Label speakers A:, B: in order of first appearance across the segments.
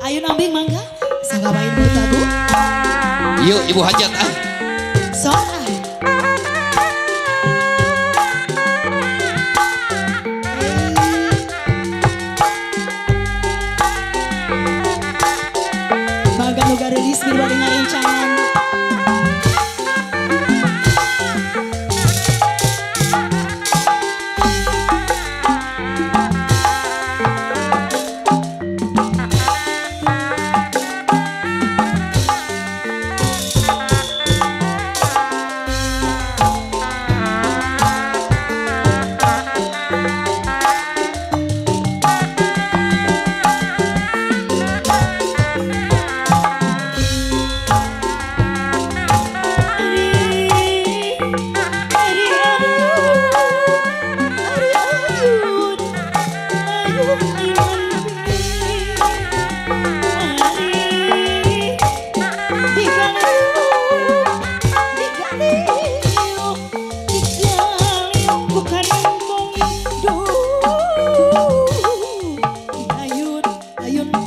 A: Ayo nambing mangga. Sanggawain murtagu.
B: Yuk Ibu Hajat ah.
A: Sok ah. Mangga nu garelis bari ngarencangan.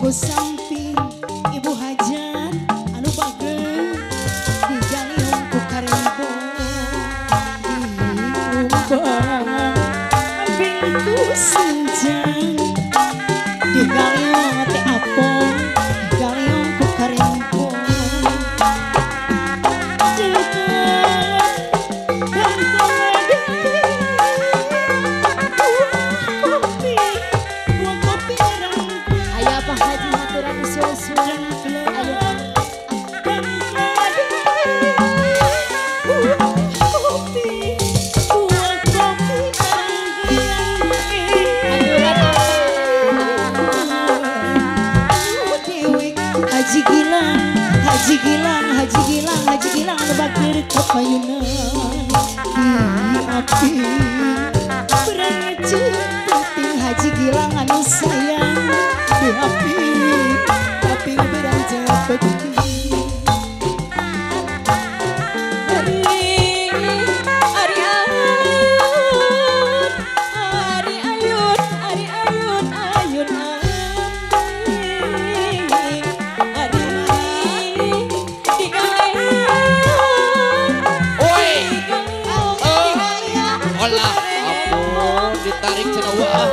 A: Samping Ibu Hajat anu bager digaliung ku karembo diumbang ambing ku senjang digaliung teh apong digaliung ku karembo Haji Gilang, Haji Gilang, Haji Gilang, Haji Gilang anu bageur kapayunan di api berangece penting Haji Gilang anu sayang di api tapi berangece penting.
B: Ditarik cenah ah.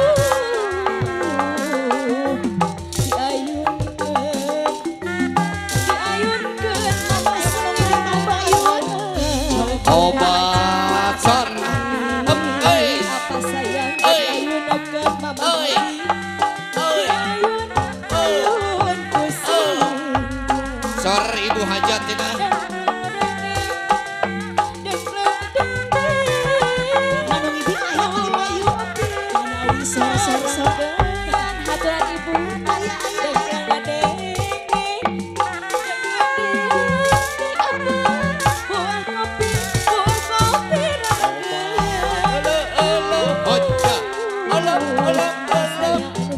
B: Obat sor. Euy.
C: Apa sayang ayun mama.
B: Sor Ibu Hajat cenah.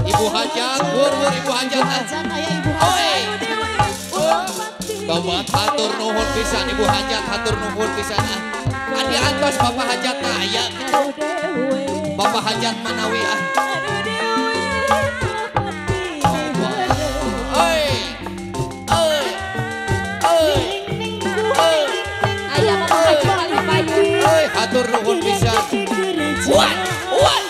B: Ibu Hajat, wur-wur Ibu Hajat.
A: Ibu Hajat.
B: Tobat hatur nuhun pisan Ibu Hajat, hatur nuhun pisan. Adi antos Bapak Hajat mah aya kitu. Bapak Hajat manawi ah. Oi. Oi. Oi.
C: Aya Bapak Hajat kali payun.
B: Oi, hatur nuhun pisan. What? What?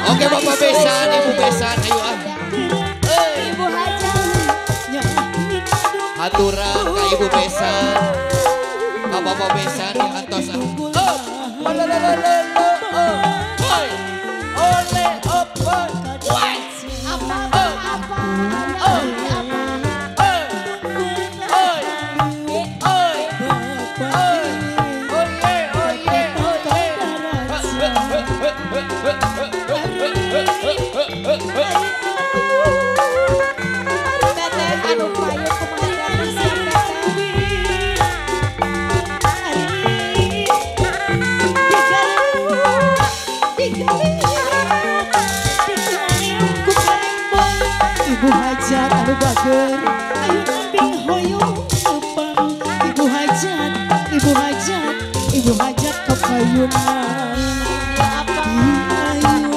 B: Oke Bapak Besan, Ibu Besan, ayo ah.
C: Ibu Hajat.
B: Haturan ka Ibu Besan. Ka Bapak Besan di antos ah. Oh, oi. Ole opo. Wai.
C: Apa apa.
B: Oi. Oi. Oi. Oi. Oye, oye, oye.
C: Teteh anu payun kumaha siap teteh.
A: Ibu Hajat anu bager ayo nambing hoyong tepang. Ibu Hajat, Ibu Hajat, Ibu Hajat kapayunan. Apa? Ayun,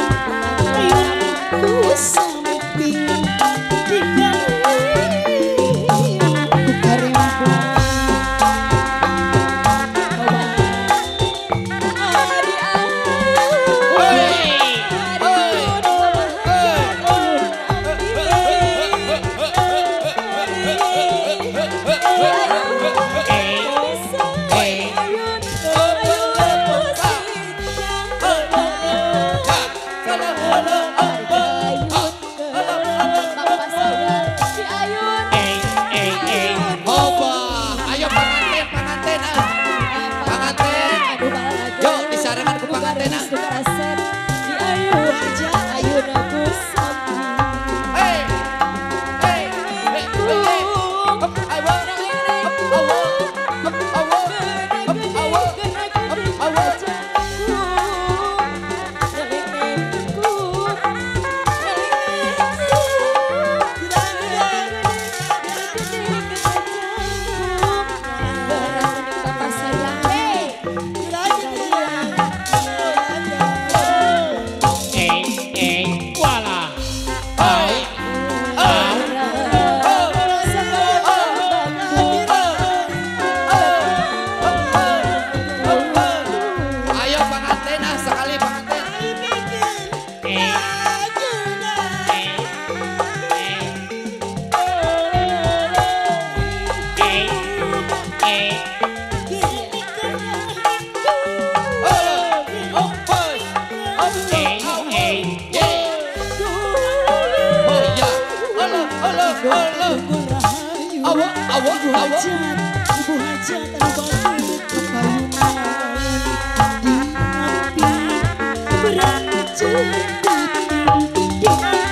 A: ayun, Ibu hajat anu batur kepayunan diampi beranjut diampi.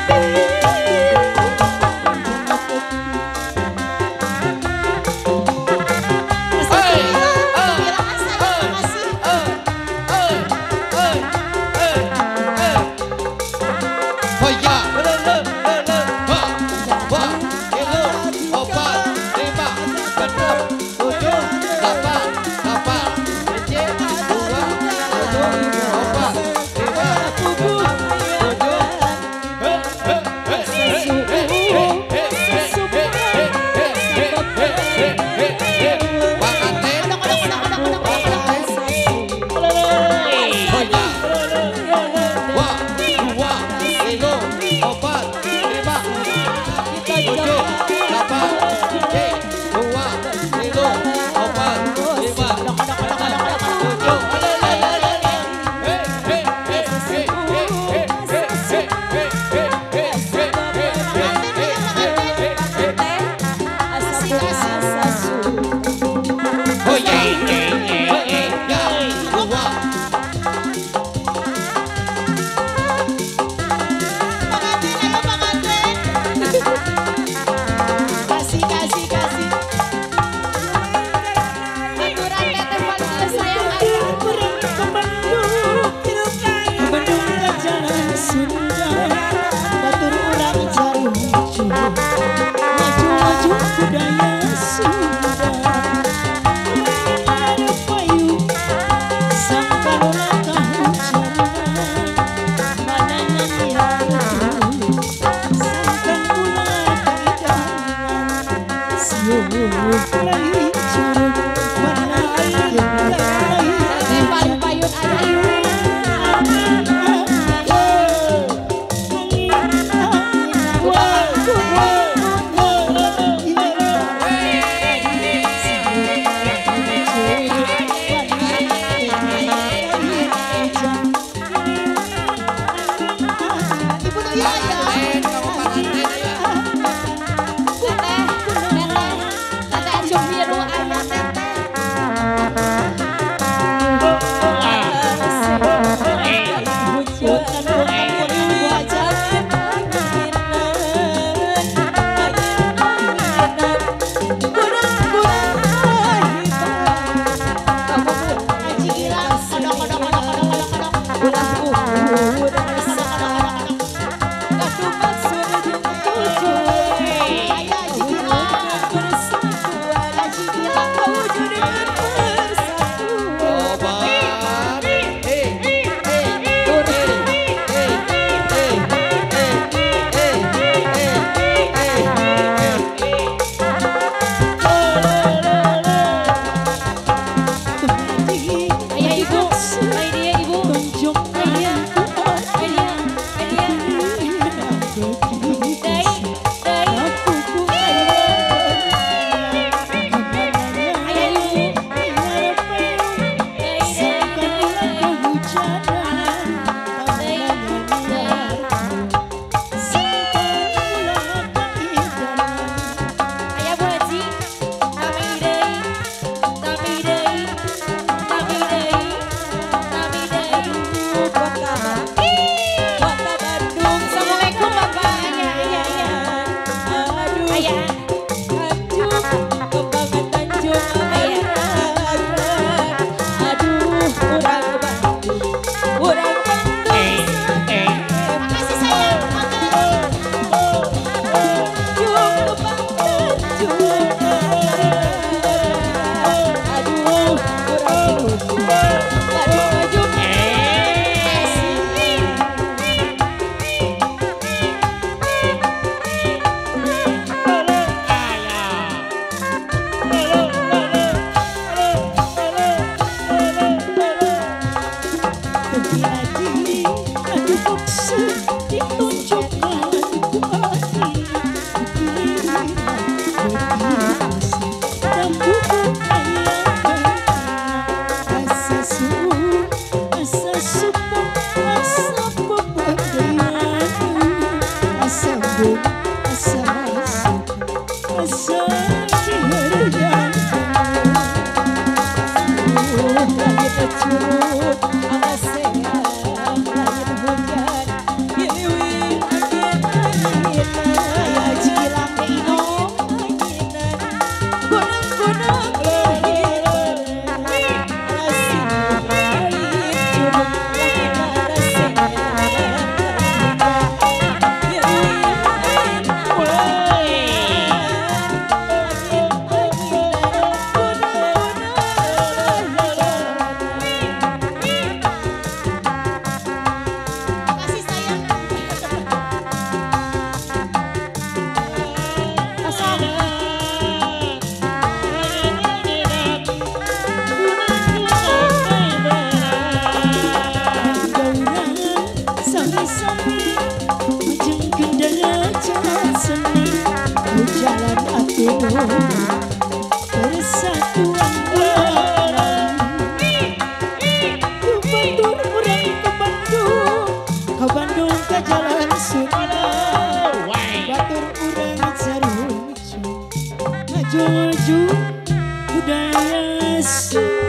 A: Budaya Sunda.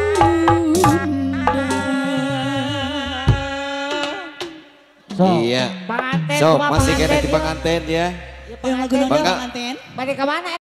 B: Iya. So, masih kena di pengantin ya.
A: Pengantin.
C: Balik ke mana?